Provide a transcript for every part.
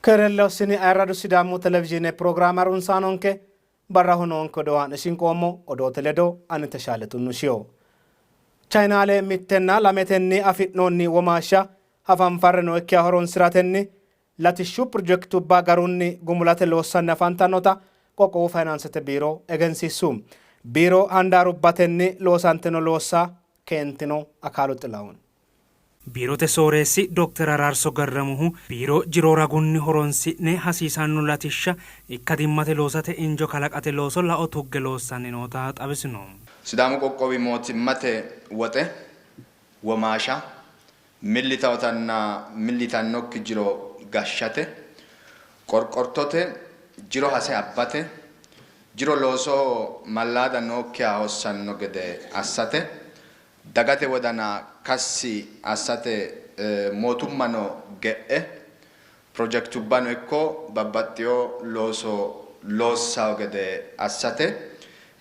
Keerellossini ayirradu Sidaamu televizhiine pirogiraame harunsaanonke barraho noonke odoo haa'ne shinqoommo odoote ledo ani Teshaale Tunnushiyo. Chayinaale mittenna lametenni afi'noonni womaashsha hafanfarre nookkiha horonsi'ratenni latishshu pirojekitubba garunni gumulate loossanni afantannota qoqqowu fayinaansete biiro egensiissu. Biiro handaarubbatenni loosantino loossa keentino. Akaalu Xilahun. Biirote sooreessi Dokter Araarso Garramohu, biiro jiro ragunni horonsi'ne hasiisanno latishsha ikkadimmate loosate injo kalaqate looso lao tugge loossanni noota xawisino. Sidaamu qoqqowi mootimmate woxe, womaasha, millitawotanna millitannokki jiro gashshate, qorqortote, jiro hase abbate, jiro loosoho mallaada nookkiha hossanno gede assate, Dagate wodana kassi assate mootummano ge'e pirojekitubbano ikko babbaxxino looso loossanno gede assate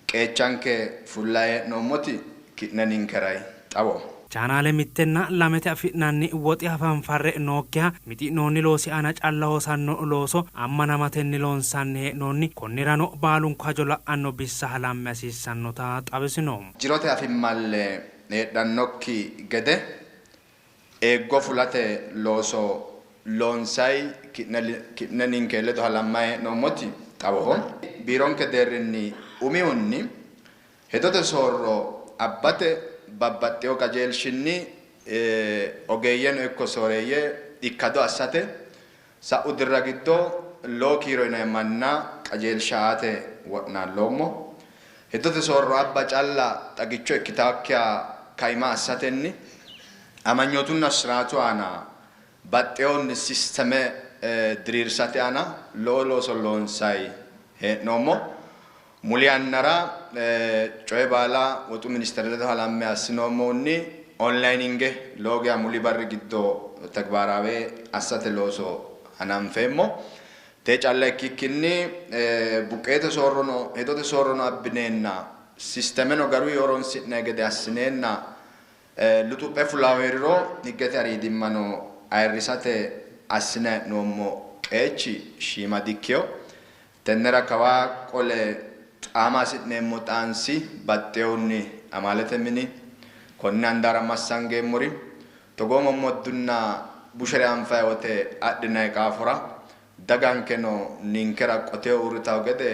qeechanke fullanni hee'noommoti ki'ne ninkerai xawoho. Chaanaale mittenna lamete afi'nanni woxi hafanfarre nookkiha mixi'noonni loosi aana calla hosanno looso ammanamatenni loonsanni hee'noonni. Konnirano baalunku hajo la'anno bissa halamme hasiissannota xawisino. Jirote afimalle heedhannokki gede eeggo fulate looso loonsay ki'ne ninke ledo halammanni hee'noommoti xawoho. Biironke deerrinni umihunni hedote soorro abbate babbaxxino qajeelshinni ogeeyyeno ikko sooreeyye ikkado assate sa'u dirra giddo lowo kiiro yinanni manna qajeelsha aate wo'naalloommo. Hedote soorro abba calla xagicho ikkitaakkiha kaima assatenni amanyootunna siraatu aana baxxeehunni sisteme diriirsate aana lowo looso loonsay hee'noommo. Muli yannara coye baala woxu ministere ledo halamme assinoommohunni onlayninge lowo geya muli barri giddo tegibaaraawe assate looso hananfeemmo. Tee calla ikkikkinni buqqeete soorrono hedote soorrono abbineenna sistemeno garuyi horonsi'nanni gede assineenna luxuphe fulaahu hee'riro higgete aliidimmano ayirrisate assinanni hee'noommo qeechi shiima dikkino. Tennera kawa qole xaama hasi'neemmo xaansi baxxeehunni amaalete mini konne handaara massangeemmori togoo mommoddunna bushere anfanni wote adhinanni qaafora dagankeno ninkera qoteho uurritanno gede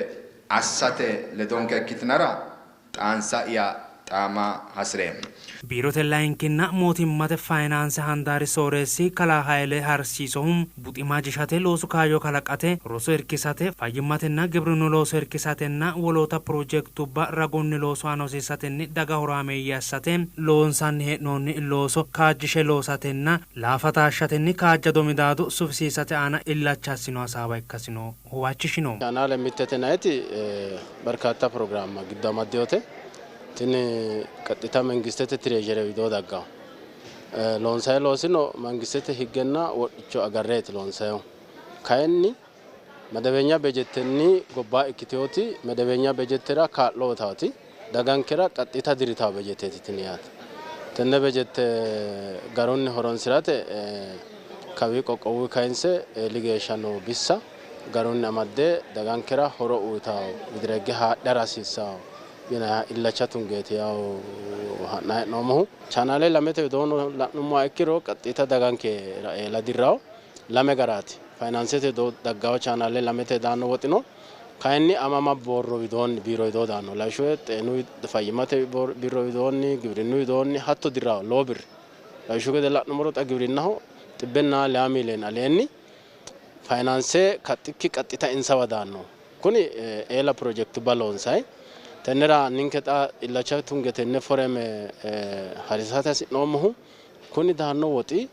assate ledonke ikkitinara xaansa'ya xaama hasi'reemmo. Biirote layinkinna mootimmate fayinaanse handaari sooreessi kalaa Hayle Harsiisohu buxima ajishate, loosu kaayyo kalaqate, roso irkisate, fayyimmatenna gibrinnu looso irkisatenna woloota pirojektubba ragunni loosu aana hosiisatenni daga horaameeyye assate loonsanni hee'noonni looso kaajjishe loosatenna laafa taashshatenni kaajjado midaado sufisiisate aana illacha assino hasaawa ikkasino huwachishino. Chaanaale mittete yinanniti berkatta pirogiraamma giddo amaddinote. Tini qaxxita mangistete tirezhere widoo daggawo. Loonsayi loosino mangistete higgenna wodhicho agarreeti loonsayihu. Kayinni medebenya bejettenni gobbaa ikkiteoti medebenya bejettera kaa'lo uyitaati dagankera qaxxita diritawo bejetteeti tini yaate. Tenne bejette garunni horonsi'rate kawi qoqqowu kayinse eeli geeshsha noo bissa garunni amadde dagankera horo uyitawo widiregge haadhara hasiissawo yinanniha illacha tungeeti yawo ha'nanni hee'noommohu. Chaanaale lamete widoonni la'nummoha ikkiro qaxxita dagankera eela dirrawo lame garaati. Fayinaansete widoo daggawo chaanaale lamete daanno woxi no. Kayinni amama borro widoonni biiro widoo daanno. Lawishshu xeenu fayyimmate biiro widoonni gibirinnu widoonni hatto dirrawo lowo birri. Lawishshu gede la'nummoro xa gibirinnaho 102 miiliyoone aleenni fayinaanse kaxxikki qaxxita insawa daanno. Kuni eela pirojekitubba loonsayi. Tennera ninke xa illacha tunge tenne foreme harisate hasi'noommohu kuni daanno woxi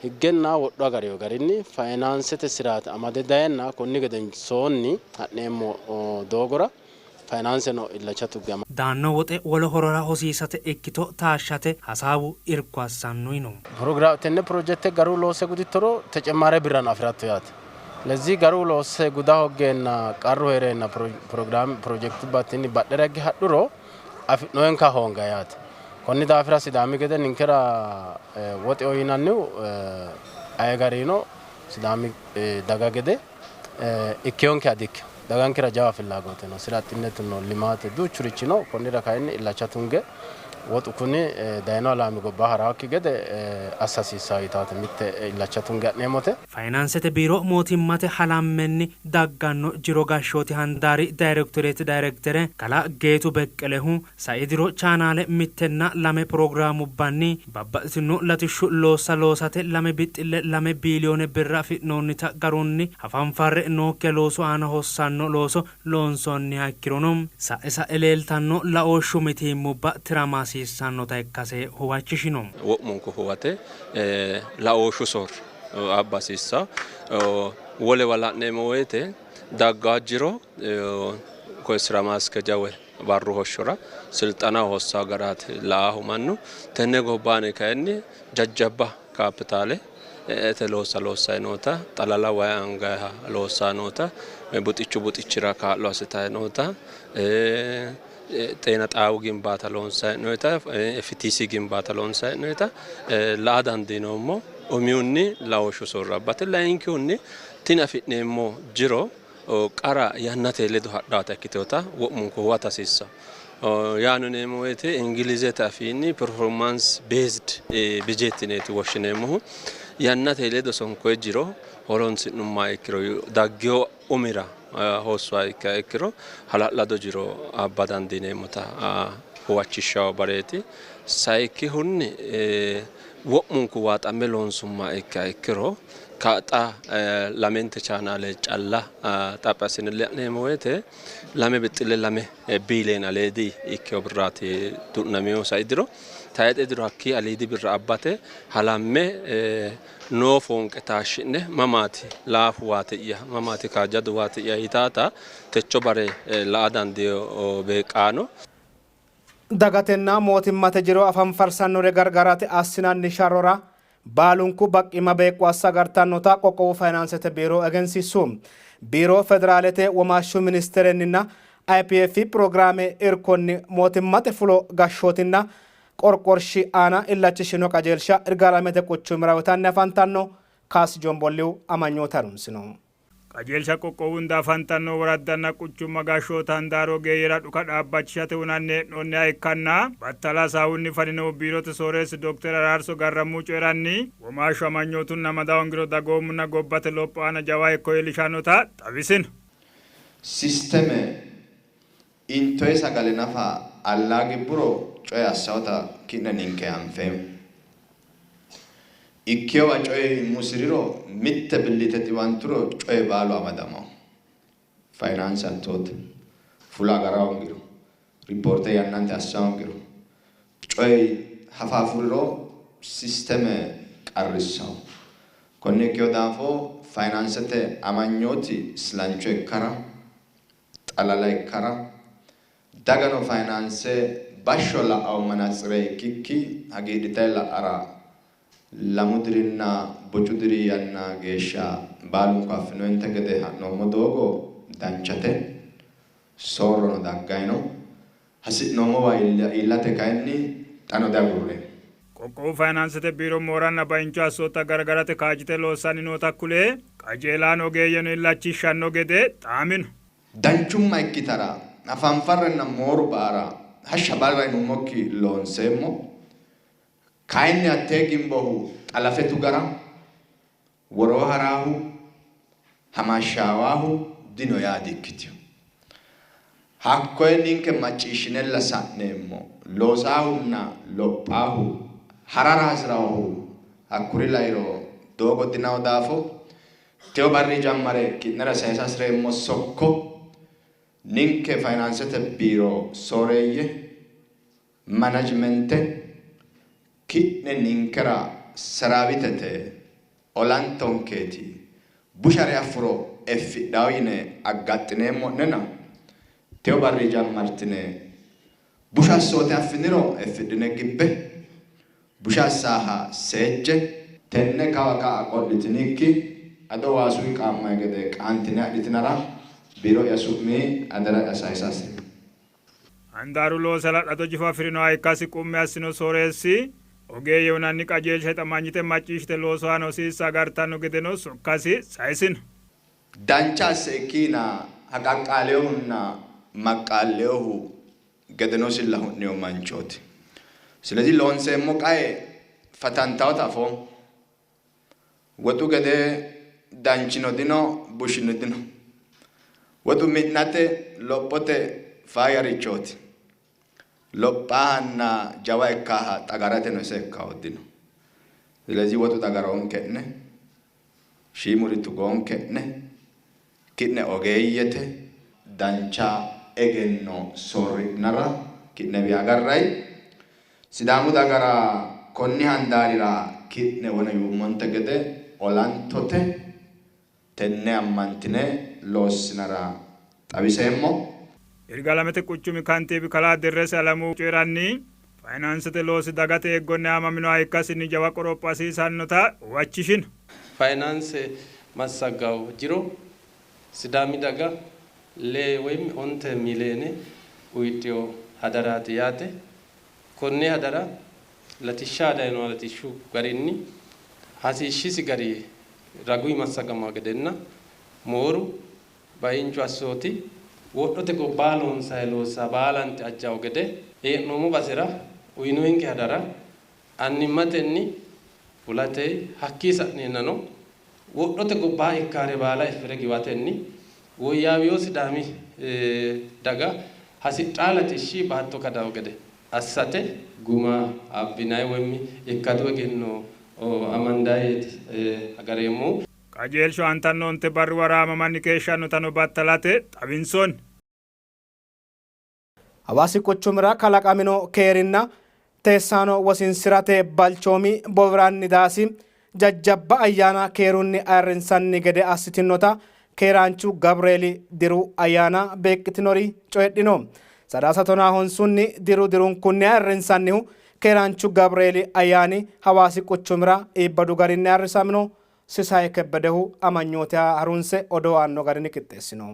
higgenna wodho agarino garinni fayinaansete siraate amade dayenna konni gedensoonni ha'neemmo doogora fayinaanseno illacha tugge ama Daanno woxe wole horora hosiisate ikkito taashshate hasaawu irko assanno yino. Tenne pirojekte garu loosse gudittoro tecemmare birrano afi'ratto yaate. Lezii garu loosse guda hoggeenna qarru hee'reenna pirogiraame pirojektubba tini badhera higge hadhuro afi'noyenka hoonga yaate. Konni daafira Sidaami gede ninkera woxeho yinannihu aye garino Sidaami daga gede ikkeyonke adikkino dagankera jawa fillaagote no, sira axxinetu no, limaate duuchurichi no. Konnira kayinni illacha tunge woxu kuni dayino alaami gobba harawokki gede assa hasiissawo yitaate mitte illacha tunge ha'neemmote. Fayinaansete biiro mootimmate halammenni dagganno jiro gashshooti handaari dayrektoreeti dayrektere kalaa Geetu Beqqelehu sai diro chaanaale mittenna lame pirogiraamubbanni babbaxxitino latishshu loossa loosate 2.2 biiliyoone birra afi'noonnita garunni hafanfarre nookkiha loosu aana hossanno looso loonsoonniha ikkirono sa'e sa'e leeltanno laooshshu mitiimmubba tirama hasiissannota ikkase huwachishino. Wo'munku huwate laooshshu soorro abba hasiissanno. Wolewa la'neemmo woyte daggaa jiro koye sira maaskeja woy barru hoshshora silxanaho hossaa garaati la'aahu mannu. Tenne gobbaani kayinni jajjabba kaapitaale e'ete loossa loossayi noota, xalala wayi angayiha loossayi noota, buxichu buxichira kaa'lo assitayi noota, xeena xaawu gimbaata loonsayi hee'noyita, FTC gimbaata loonsayi hee'noyita la'a dandiinoommo. Umihunni laooshshu soorro abbate, layinkihunni tini afi'neemmo jiro qara yannate ledo hadhaata ikkitinota wo'munku huwata hasiissanno. Yaano yineemmo woyte Ingilizete afiinni performance based budget yineeti woshshineemmohu. Yannate ledo sonkoye jiro horonsi'nummoha ikkiro daggewo umira hossuha ikkiha ikkiro hala'lado jiro abba dandiineemmota huwachishshawo bareeti. Sayikkihunni wo'munku waaxamme loonsummoha ikkiha ikkiro xa lamente chaanaale calla xaphi assine la'neemmo woyte 2.2 biiliyoone aleedi ikkewo birraati du'naminohu sai diro. Tayixe diro hakkii aliidi birra abbate halamme noo foonqe taashshi'ne mamaati laafu waati'ya mamaati kaajjadu waati'ya yitaata techo bare la'a dandiyo beeqqaano. Dagatenna mootimmate jiro afanfarsannore gargarate assinanni sharrora baalunku baqqima beeqqo assa agartannota qoqqowu fayinaansete biiro egensiissu. Biiro federaalete womaashshu ministerenninna IPF pirogiraame irkonni mootimmate fulo gashshootinna qorqorshi aana illachishino qajeelsha Irgaalamete quchumira uyitanni afantanno. Kaasi Jombolliw amanyoote harunsino. Qajeelsha qoqqowunda afantanno woraddanna quchumma gashshoota handaaro ogeeyyera dhuka dhaabbachishate unanni hee'noonniha ikkanna battala hasaawunni faninohu biirote sooreessi Dokter Araarso Garrammu coyi'ranni, womaashshu amanyootunni amada hoongiro dagoomunna gobbate lopho aana jawa hekko iillishannota xawisino. Sisteme intoyi sagale nafa allaa gibburo coye assawota ki'ne ninke anfeemmo. Ikkeyowa coyi musiriro mitte billite xiwanturo coyi baalu amadamawo. Fayinaanse hattoote. Fula agara hoongiro, ripoorte yannante assa hoongiro, coyi hafaafuriro sisteme qarrissawo. Konne ikkeyo daafo fayinaansete amanyooti islancho ikkara, xalala ikkara, dagano fayinaanse bashsho la'awo manatsire ikkikki hagiidhitayi la'ara lamu dirinna bocu diri yanna geeshsha baalunku affinoyinte gede ha'noommo doogo danchate, soorrono daggayi no. Hasi'noommowa iillate kayinni xano diagurreemmo. Qoqqowu fayinaansete biiro mooranna baincho assootta gargarate kaajjite loossanni noota kule, qajeelaano ogeeyyeno illachishshanno gede xaamino. Danchumma ikkitara, hafanfarrenna mooru ba'ara hashsha barra yinummokki loonseemmo. Kayinni hattee gimbohu xalafe tugara, woroo haraahu, hamashshaawaahu dino yaa dikkitino. Hakkoye ninke macciishshinella sa'neemmo. Loosaahunna lophaahu, harara hasi'rahu hakkuri lairo doogo dinawo daafo, teyo barri jammare ki'nera sayisa hasi'reemmo sokko ninke fayinaansete biiro sooreeyye, manajimente, ki'ne ninkera seraawitete, olantonkeeti, bushare affuro effidhawo yine aggaxxineemmo'nena teyo barri jammartine busha assoote affiniro effidhine gibbe, busha assaaha seejje, tenne kawa ka'a qo'litinikki ado waasuyi qaammayi gede qaantine adhitinara biiro'ya su'mi adara'ya sayisa hasi'reemmo. Handaaru loosi hala'lado jifo afi'rinoha ikkasi qummi assino sooreessi, Ogeeyye uyinanni qajeelsha hixamanyite macciishshite loosu aana hosiisa agartanno gedeno sokkasi sayisino. Dancha asse ikkiina haqaqqaaleyohunna maqqaaleyohu gedenosilla hu'niyo manchooti. ስለዚህ loonseemmo qae fatantawota afoommo. Woxu gede danchino dino bushino dino. Woxu mi'nate lophote faayyarichooti. Lophahanna jawa ikkaha xagarateno ise ikkaho dino. ስለዚህ woxu xagaroonke'ne shiimuri tugoonke'ne ki'ne ogeeyyete dancha egenno soorri'nara ki'newi agarray. Sidaamu dagara konni handaarira ki'ne wona yuummonte gede olantote tenne ammantine loossinara xawiseemmo. Yirgaalamete quchumi kantiibi kalaa Derrese Alamu coyi'ranni fayinaansete loosi dagate eeggonni aamaminoha ikkasinni jawa qoropho hasiisannota huwachishino. Fayinaanse massaggawo jiro Sidaami daga 5 woyim 9 miliyoone uyidhino hadaraati yaate. Konne hadara latishsha dayino latishshu garinni hasiishshisi gari raguyi massagama gedenna mooru bainchu assooti wodhote gobbaa loonsayi loossa baalanti ajjawo gede hee'noommo basera uyinoyinke hadara annimmatenni fulate hakkii sa'neennano wodhote gobbaa ikkaare baala effire giwatenni woyyaawiyo Sidaami daga hasidhaa latishshi baatto kadawo gede assate guma abbinayi woyim ikkadu egenno amandayeeti agareemmo. Qajeelshu aantanno 9 barruwara aamamanni keeshshannotano battalate xawinsoonni. Hawaasi quchumira kalaqamino keerinna teessaano wosinsirate balchoomi bowirranni daasi jajjabba ayyaana keerunni ayirrinsanni gede assitinota keeraanchu Gabreeli diru ayyaana beeqqitinori coyidhino. 9 9 diru dirunkunni ayirrinsannihu keeraanchu Gabreeli ayyaani Hawaasi quchumira iibbadu garinni ayirrisamino. Sisaye Kebbedehu amanyoote harunse odoo aanno garinni qixxeessino.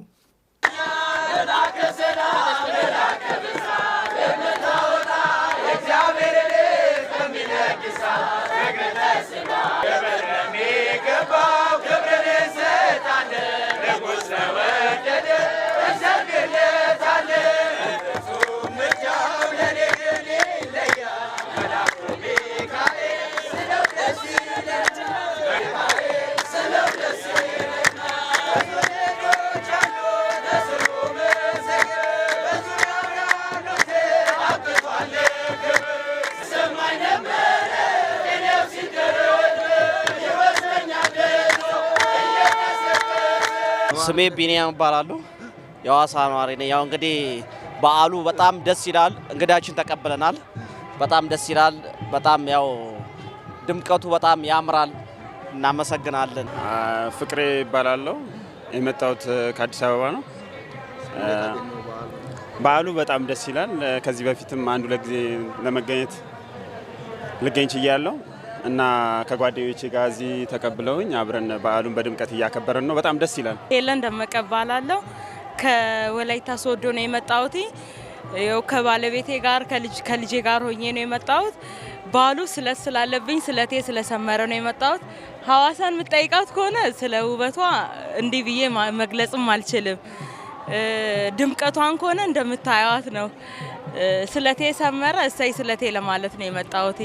ስሜ ቢኒያም እባላለሁ። የሐዋሳ ነዋሪ ነኝ። ያው እንግዲህ በዓሉ በጣም ደስ ይላል። እንግዳችን ተቀብለናል። በጣም ደስ ይላል። በጣም ያው ድምቀቱ በጣም ያምራል። እናመሰግናለን። ፍቅሬ እባላለሁ። የመጣሁት ከአዲስ አበባ ነው። በዓሉ በጣም ደስ ይላል። ከዚህ በፊትም 1-2 ጊዜ ለመገኘት ልገኝ ችያለሁ እና ከጓደኞቼ ጋር እዚህ ተቀብለውኝ አብረን በዓሉን በድምቀት እያከበረን ነው። በጣም ደስ ይላል። ሄለን ደመቀ እባላለሁ። ከወላይታ ሶዶ ነው የመጣሁት። ያው ከባለቤቴ ጋር ከልጄ ጋር ሆኜ ነው የመጣሁት። በዓሉ ስለት ስላለብኝ ስለቴ ስለሰመረ ነው የመጣሁት። ሐዋሳን የምጠይቃት ከሆነ ስለ ውበቷ እንዲህ ብዬ መግለጽም አልችልም። ድምቀቷን ከሆነ እንደምታዩት ነው። ስለቴ ሰመረ፣ እሰይ ስለቴ ለማለት ነው የመጣሁት።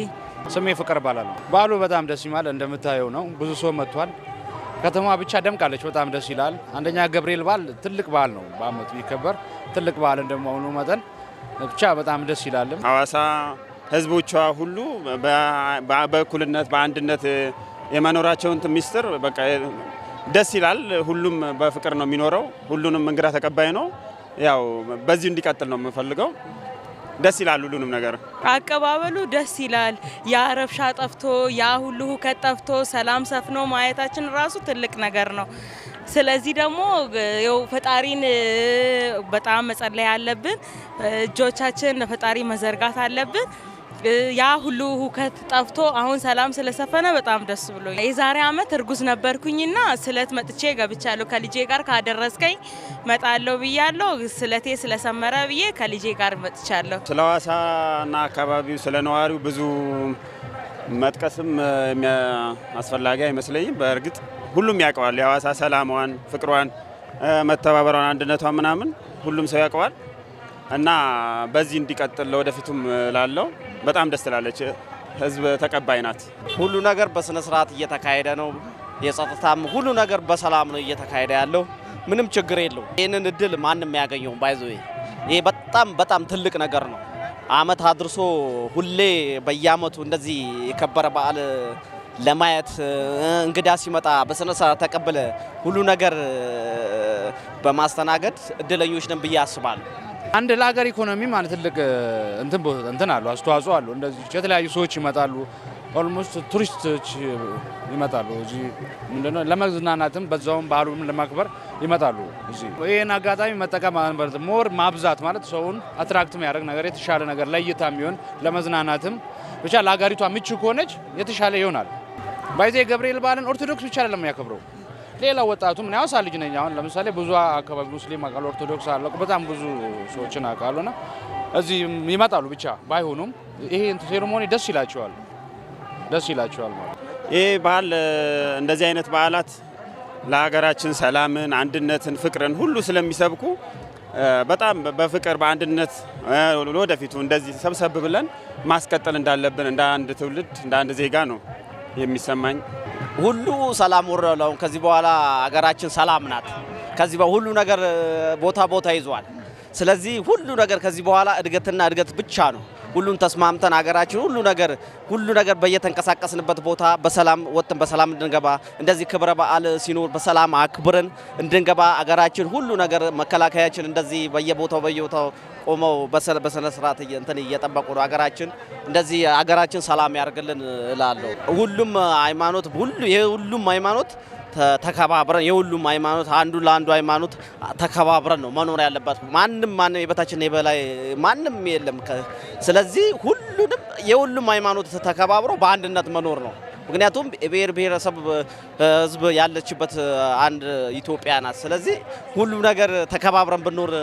ስሜ ፍቅር እባላለሁ። በዓሉ በጣም ደስ ይላል። እንደምታየው ነው። ብዙ ሰው መጥቷል። ከተማዋ ብቻ ደምቃለች። በጣም ደስ ይላል። አንደኛ ገብርኤል በዓል ትልቅ በዓል ነው። በአመቱ የሚከበር ትልቅ በዓል እንደመሆኑ መጠን ብቻ በጣም ደስ ይላል። ሐዋሳ ህዝቦቿ ሁሉ በእኩልነት በአንድነት የመኖራቸውን ሚስጥር በቃ ደስ ይላል። ሁሉም በፍቅር ነው የሚኖረው። ሁሉንም እንግዳ ተቀባይ ነው። ያው በዚሁ እንዲቀጥል ነው የምፈልገው። ደስ ይላል ሁሉንም ነገር። አቀባበሉ ደስ ይላል። ያ ረብሻ ጠፍቶ ያ ሁሉ ሁከት ጠፍቶ ሰላም ሰፍኖ ማየታችን ራሱ ትልቅ ነገር ነው። ስለዚህ ደግሞ ያው ፈጣሪን በጣም መጸለይ አለብን። እጆቻችን ለፈጣሪ መዘርጋት አለብን። ያ ሁሉ ሁከት ጠፍቶ አሁን ሰላም ስለሰፈነ በጣም ደስ ብሎኛል። የዛሬ አመት እርጉዝ ነበርኩኝና ስለት መጥቼ ገብቻለሁ። ከልጄ ጋር ካደረስከኝ መጣለሁ ብያለሁ። ስለቴ ስለሰመረ ብዬ ከልጄ ጋር መጥቻለሁ። ስለ ሐዋሳና አካባቢው ስለ ነዋሪው ብዙ መጥቀስም አስፈላጊ አይመስለኝም። በእርግጥ ሁሉም ያውቀዋል። የሐዋሳ ሰላሟን፣ ፍቅሯን፣ መተባበሯን፣ አንድነቷን ምናምን ሁሉም ሰው ያውቀዋል እና በዚህ እንዲቀጥል ለወደፊቱም ላለው በጣም ደስ ትላለች። ህዝብ ተቀባይ ናት። ሁሉ ነገር በስነ ስርዓት እየተካሄደ ነው። የጸጥታም ሁሉ ነገር በሰላም ነው እየተካሄደ ያለው። ምንም ችግር የለው። ይህንን እድል ማንም ያገኘውም ባይዞ ይሄ በጣም በጣም ትልቅ ነገር ነው። አመት አድርሶ ሁሌ በየአመቱ እንደዚህ የከበረ በዓል ለማየት እንግዳ ሲመጣ በስነ ስርዓት ተቀብለ ሁሉ ነገር በማስተናገድ እድለኞች ነን ብዬ አስባለሁ። አንድ ለሀገር ኢኮኖሚ ማለት ትልቅ እንትን አለው አስተዋጽኦ አለው። እንደዚህ የተለያዩ ሰዎች ይመጣሉ። Almost ቱሪስቶች ይመጣሉ። እዚህ ምንድነው ለመዝናናትም በዛውም ባህሉም ለማክበር ይመጣሉ። እዚህ ይህን አጋጣሚ መጠቀም more ማብዛት ማለት ሰውን attract የሚያደርግ ነገር የተሻለ ነገር ለእይታ የሚሆን ለመዝናናትም ብቻ ለሀገሪቷ ምቹ ከሆነች የተሻለ ይሆናል። By the way ገብርኤል በዓልን ኦርቶዶክስ ብቻ አይደለም የሚያከብረው ሌላ ወጣቱም እኔ ሐዋሳ ልጅ ነኝ። አሁን ለምሳሌ ብዙ አካባቢ ሙስሊም አውቃለሁ፣ ኦርቶዶክስ አለ፣ በጣም ብዙ ሰዎችን አውቃለሁና እዚህ ይመጣሉ። ብቻ ባይሆኑም ይሄ ceremony ደስ ይላቸዋል፣ ደስ ይላቸዋል ማለት ይሄ በዓል እንደዚህ አይነት በዓላት ለሀገራችን ሰላምን፣ አንድነትን፣ ፍቅርን ሁሉ ስለሚሰብኩ በጣም በፍቅር በአንድነት ወደፊቱ እንደዚህ ሰብሰብ ብለን ማስቀጠል እንዳለብን እንደ አንድ ትውልድ እንደ አንድ ዜጋ ነው የሚሰማኝ። ሁሉ ሰላም ወርዷል። አሁን ከዚህ በኋላ ሀገራችን ሰላም ናት። ከዚህ ሁሉ ነገር ቦታ ቦታ ይዟል። ስለዚህ ሁሉ ነገር ከዚህ በኋላ እድገትና እድገት ብቻ ነው። ሁሉን ተስማምተን ሀገራችን ሁሉ ነገር በየተንቀሳቀስንበት ቦታ በሰላም ወጥተን በሰላም እንድንገባ እንደዚህ ክብረ በዓል ሲኖር በሰላም አክብረን እንድንገባ ሀገራችን ሁሉ ነገር መከላከያችን እንደዚህ በየቦታው በየቦታው ቆመው በስነ ስርዓት እንትን እየጠበቁ ነው። ሀገራችን እንደዚህ ሀገራችን ሰላም ያርግልን እላለሁ። ሁሉም ሃይማኖት ሁሉ የሁሉም ሃይማኖት ተከባብረን የሁሉም ሃይማኖት አንዱ ለአንዱ ሃይማኖት ተከባብረን ነው መኖር ያለባት። ማንም ማንም የበታችን የበላይ ማንም የለም። ስለዚህ ሁሉንም የሁሉም ሃይማኖት ተከባብሮ በአንድነት መኖር ነው። ምክንያቱም የብሔር ብሔረሰብ ሕዝብ ያለችበት አንድ ኢትዮጵያ ናት። ስለዚህ ሁሉም ነገር ተከባብረን ብንኖር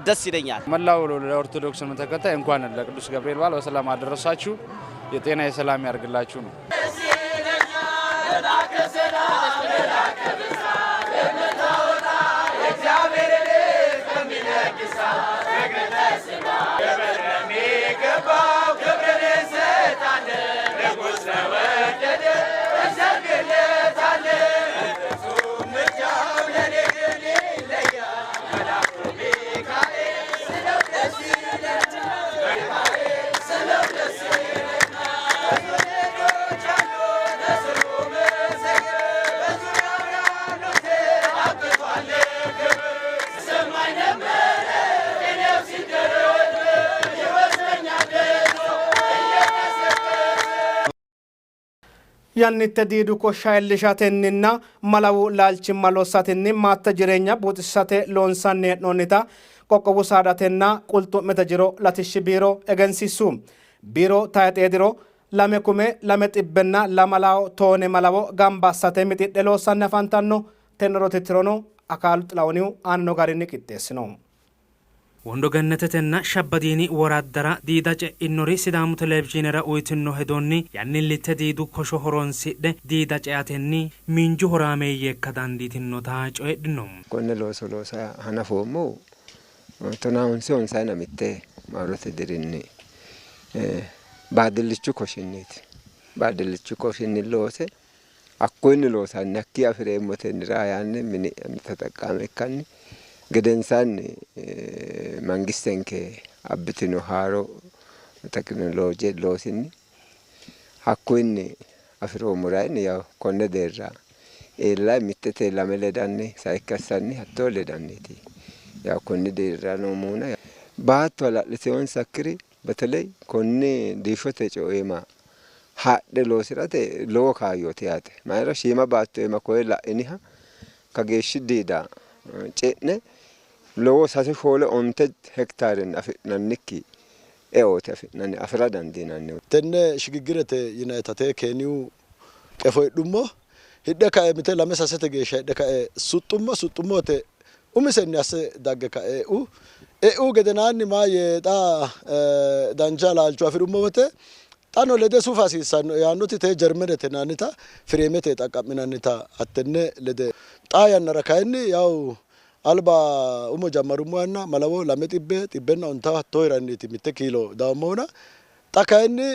ደስ ይለኛል። መላው ለኦርቶዶክስ እምነት ተከታይ እንኳን ለቅዱስ ገብርኤል በዓል በሰላም አደረሳችሁ። የጤና የሰላም ያርግላችሁ ነው። Yannitte diidu koshsha iillishatenninna malawu laalchimma lossatenni maatte jireenya buuxisate loonsanni hee'noonnita qoqqowu saadatenna qulxu'mete jiro latishshi biiro egensiissu. Biiro tayixee diro 2202 toone malawo gamba assate mixidhe loossanni afantanno. Tenne rotitirono Akaalu Xilahunihu aanino garinni qixxeessino. ወንዶ ገነተትና ሸበዲኒ ወራደራ diida ce'inori Sidaamu televizhiinera uyitino hedonni yannillitte diidu kosho horonsidhe diida ceatenni miinju horaameeyye ikka dandiitinota coyidhino. Konne looso loosa hanafoommohu 2051 maarote dirinni baadillichu koshinniiti. Baadillichu koshinni loose hakkoyinni loosanni hakkii afi'reemmotennira yaanni mini ተጠቃሚ ikkanni gedensaanni mangistenke abbitino haaro tekinolooje loosinni hakkoyinni afi'roommo rainni yaw konne deerra eella mittete lame ledanni sayikki assanni hattoo ledanniiti yaw konni deerra noommohuna baatto hala'liteyoonsakkiri በተለይ konne diishote coima haadhe loosirate lowo kaayyooti yaate. Mayira shiima baatto iima koye la'iniha kageeshshi diida ce'ne lowo sase shoole onte hektaarenni afi'nannikki eooti afi'nanni afira dandiinanni. Tenne shigiggirete yinayita Keeniyu qefo hidhummo hidhe kae mite lame sasete geeshsha hidhe kae suxxummo suxxummote umisenni asse dagge kae e'u e'u gedenaanni maayye xa dancha laalcho afi'rummo wote Xaano lede sufa hasiissannoe yaannoti tee Jermenete yinannita fireemete xaqqa'minannita hattenne lede xaa yannara kayinni yawu alba umo jammarummo yanna malawo lame xibbe xibbenna ontawo hattoo hiranniiti mitte kiilo dawommohuna xa kayinni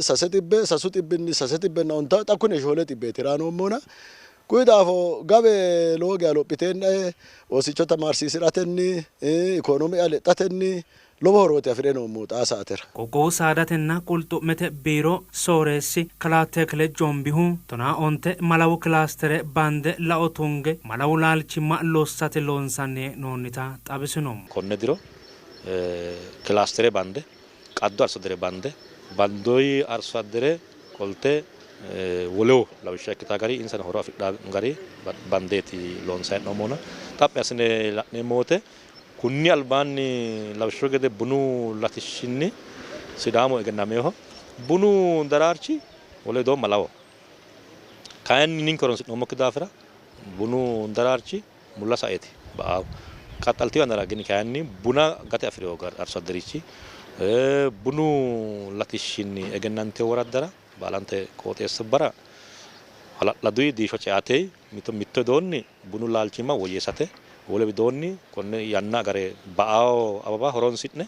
sase xibbe sasu xibbinni sase xibbenna ontawo xa kune shoole xibbeeti hiraa noommohuna kuyi daafo gawe lowo geya lophiteennae oosicho tamaarsiisi'ratenni ikoonome'ya lexxatenni lowo horooti afi're noommohu xaa saatera. Qoqqowu Saadatenna Qulxu'mete Biiro Sooreessi Kalaa Tekle Jombihu, 15 malawu kilaastere bande lao tunge malawu laalchimma lossate loonsanni hee'noonnita xawisino. Konne diro kilaastere bande qaddo arso addere bande bandoyi arso addere qolte woleho lawishsha ikkitaa gari insano horo afidhaa gari bandeeti loonsanni hee'noommohuna xaphi assine la'neemmo wote kunni albaanni lawishshu gede bunu latishshinni Sidaamu egennameeho. Bunu daraarchi wole widoo malawo. Kayinni ninke horonsi'noommokki daafira bunu daraarchi mulla saeeti ba''aahu. Qaxxaltino yannara gini kayinni buna gate afi'rino arso adderichi bunu latishshinni egennantino woraddara baalante qooxeessubbara hala'laduyi diisho ceate mitto mitto widoonni bunu laalchimma woyyeessate wole widoonni konne yanna agare ba''awo ababa horonsi'ne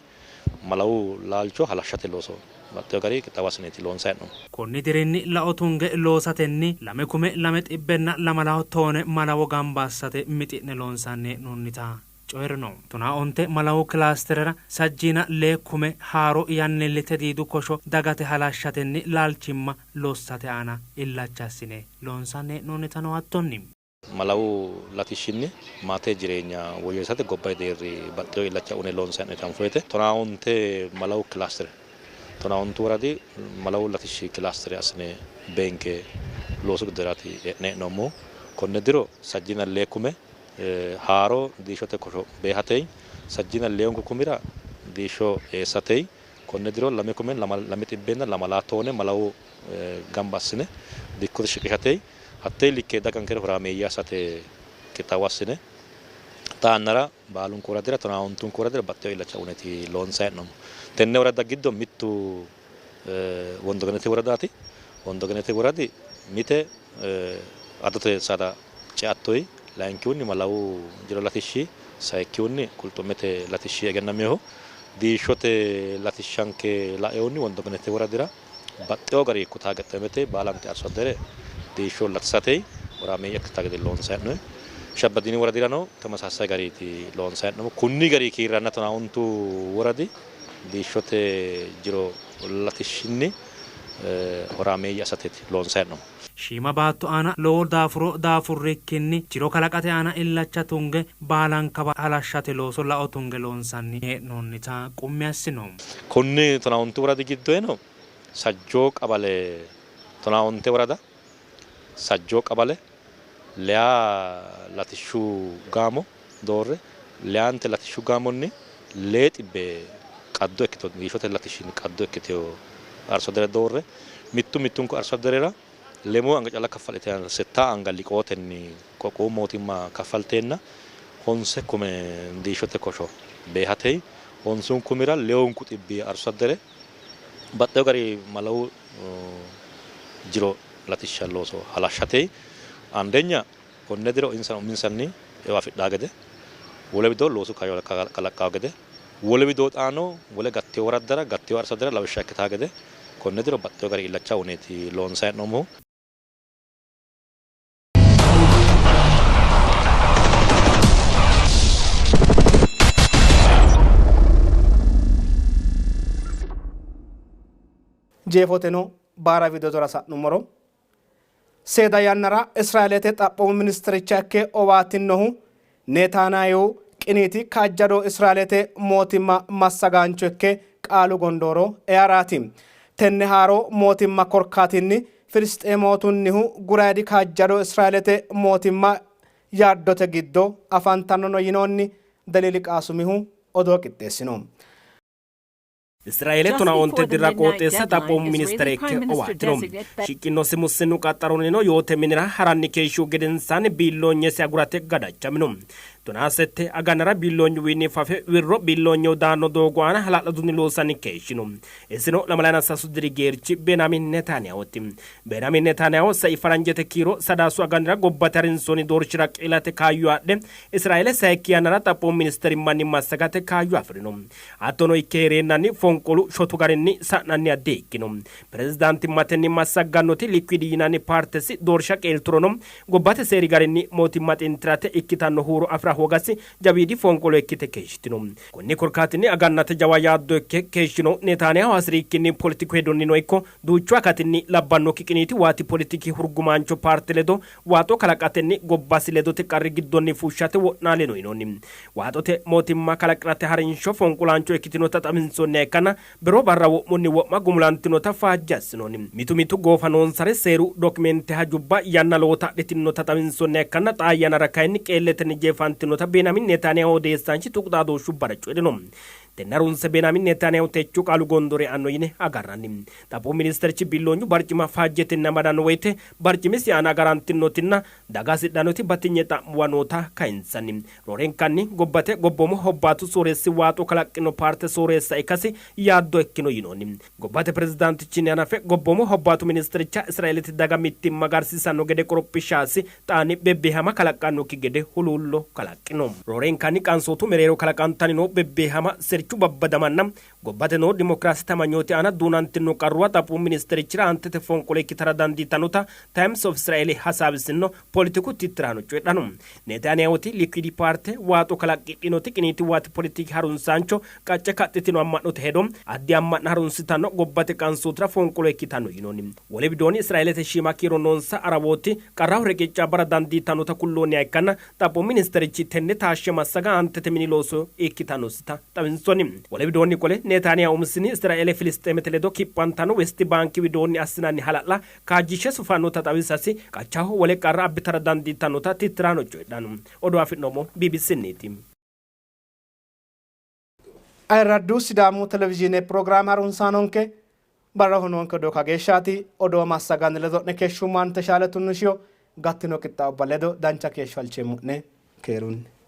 malawu laalcho halashshate looso baxxeewo gari qixxaawo assineeti loonsanni hee'noommohu. Konni dirinni lao tunge loosatenni lame kume lame xibbenna lamalaho toone malawo gamba assate mixi'ne loonsanni hee'noonnita coyi'rino. Tonaa onte malawu kilaasterera sajjiina lee kume haaro yannillitte diidu kosho dagate halashshatenni laalchimma lossate aana illacha assine loonsanni hee'noonnitano hattonni. Malawu latishshinni maate jireenya woyyeessate gobbate deerri baxxino illacha uyne loonsanni hee'noonnita anfoonnite. 15 malawu kilaastere, tonaa ontu woradi malawu latishshi kilaastere assine beenke loosu giddoraati e'ne hee'noommohu. Konne diro sajjiina lee kume haaro diishshote kosho beehatey, sajjiina leewunku kumira diishsho eessatey, konne diro lame kume lame xibbenna lamala toone malawu gamba assine dikkote shiqishatey, hattee likke dagankera horaameeyye assate qixxaawo assine xaa yannara baalunku woradira 19nku woradira baxxeewo illacha uyineeti loonsanni hee'noommo. Tenne woradda giddo mittu Wondogenete woradaati. Wondogenete woradi mite adote saada ceattoyi, layinkihunni malawu jiro latishshi, sayikkihunni qulxu'mete latishshi egennaminoho. Diishshote latishshanke lainohunni Wondogenete woradira baxxeewo gari kuta gexxemete baalante arso addere diishsho latisate horaameeyye ikkitaa gede loonsanni hee'noonni. Shabbadiini woradirano tamasaasay gariiti loonsanni hee'noommo. Kunni gari kiirranna 19 woradi diishshote jiro latishshinni horaameeyye assateeti loonsanni hee'noommo. Shiima baatto aana lowo daafuro daafurrikkinni jiro kalaqate aana illacha tunge baalankawa halashshate looso lao tunge loonsanni hee'noonnita qummi assino. Konni 19 woradi giddoyino Sajjoo qabale 19 worada, Sajjoo qabale leyaa latishshu gaamo doorre leyaante latishshu gaamonni lee xibbe qaddo ikkito diishshote latishshinni qaddo ikkitino arso addere doorre mittu mittunku arso adderera lemoo anga calla kaffalteenna settaa anga liqootenni qoqqowu mootimma kaffalteenna honse kume diishshote kosho beehatey honsun kumira lewunku xibbi arso addere baxxeewo gari malawu jiro latishsha looso halashshatey andenya konne diro insa uminsanni eo afidhaa gede wole widoo loosu kaayyo kalaqqawo gede wole widoo xaano wole gattewo woraddara gattewo arso addera lawishsha ikkitaa gede konne diro baxxeewo gari illacha uyineeti loonsanni hee'noommohu. Jeefoteno baara widodora sa'nummoro seeda yannara Israeelete xaphoomu ministericha ikke owaatinnohu Netanyahu qiniiti kaajjado Israeelete mootimma massagaancho ikke qaalu gondooro earaati. Tenne haaro mootimma korkaatinni Filisxeemootunnihu gurayidi kaajjado Israeelete mootimma yaaddote giddo afantannono yinoonni. Daliili Qaasumihu odoo qixxeessino. Israeele 15 dirra qooxeessa xaphoomu ministere ikke owaatino. Shiqqinosi mussinnu qaxxaronnino yoote minira haranni keeshshihu gedensaanni biilloonyesi agurate gadachamino. Tonaa sette agannara biilloonyuwiinni fafe wirro biilloonyeho daanno doogo aana hala'ladunni loosanni keeshshino. Isino 23 diri geerchi Benaamin Netaaniyahooti. Benaamin Netaaniyaho sai faranjete kiiro Sadaasu aganira gobbate harinsoonni doorshira qeelate kaayyo adhe Israeele sayikki yannara xaphoomu ministerimmanni massagate kaayyo afi'rino. Hattono ikke hee'reennanni fonqolu shotu garinni sa'nanniha di-ikkino. Pirezidaantimmatenni massaggannoti Liquid yinanni paartesi doorsha qeelturono gobbate seeri garinni mootimma xintirate ikkitanno huuro afi'ra hoogasi jawiidi fonqolo ikkite keeshshitino. Konni korkaatinni agannate jawa yaaddo ikke keeshshino Netaaniyahu hasi'rikkinni poletiku hedonnino ikko duuchu akatinni labbannokki qiniiti waati poletiki hurgumaancho paarte ledo waaxo kalaqatenni gobbasi ledote qarri giddonni fushshate wo'naalino yinoonni. Waaxote mootimma kalaqi'rate harinsho fonqolaancho ikkitinota xawinsoonniha ikkanna Bero barra wo'munni wo'ma gumulantinota faajje assinoonni. Mitu mitu goofa noonsare seeru dokimente hajubba yanna lowota adhitinnota xawinsoonniha ikkanna xaa yannara kayinni qeelletenni jeefantinota Beenamin Netaaniyahu odeessaanchi tuqu xaadooshshubbara coyi'rino. Tenne harunse Beenamin Netaaniyahu techo qaalu gondooro eanno yine agarranni. Xaphoomu ministerichi biilloonyu barcima faajjetenni amadanno woyte barcimisi aana agarantinnotinna Daga hasidhannoti batinye xa'muwa noota kayinsanni. Roorenkanni gobbate gobboomu hobbaatu sooreessi waaxo kalaqqino paarte sooreessa ikkasi yaaddo ikkino yinoonni. Gobbate pirezidaantichinni hanafe gobboomu hobbaatu ministericha Israeelete daga mittimma agarsiisanno gede qorophishshasi xaanni bebbeehama kalaqqannokki gede huluullo kalaqqino. Roorenkanni qansootu mereero kalaqantanni noo bebbeehama, sirchu babbadamanna Gobbate noo dimokiraasete amanyooti aana duunantino qarruwa xaphoomu ministerichira aantete fonqolo ikkitara dandiitannota Times of Israel hasaawissinno poletiku tittiraano coyidhanno. Netanyahuti Liquid paarte waaxo kalaqqidhinoti qiniiti waati poletiki harunsaancho qacce kaxxitino amma'note hedo addi amma'na harunsitanno gobbate qansootira fonqolo ikkitanno yinoonni. Wole widoonni Israeelete shiima kiiro noonsa Arawooti qarraho reqeccaabbara dandiitannota kulloonniha ikkanna Xaphoomu ministerichi tenne taashshe massaga aantete mini looso ikkitannosita xawinsoonni. Wole widoonni qole Netaaniyahu umisinni Israeele Filisxeemete ledo kiphantanno Westi Baanki widoonni assinanni hala'la kaajjishshe sufannota xawisasi qachaho wole qarra abbitara dandiitannota tittiraano coyidhanno. Odoo afi'noommo BBCnniiti. Ayirraddu Sidaamu Televizhiine pirogiraame harunsaanonke barraho noonke odoo kageeshshaati. Odoo massaganni ledo'ne keeshshummo ani Teshaale Tunnushiyo gattino qixxaawubba ledo dancha keeshsho halcheemmo'ne keerunni.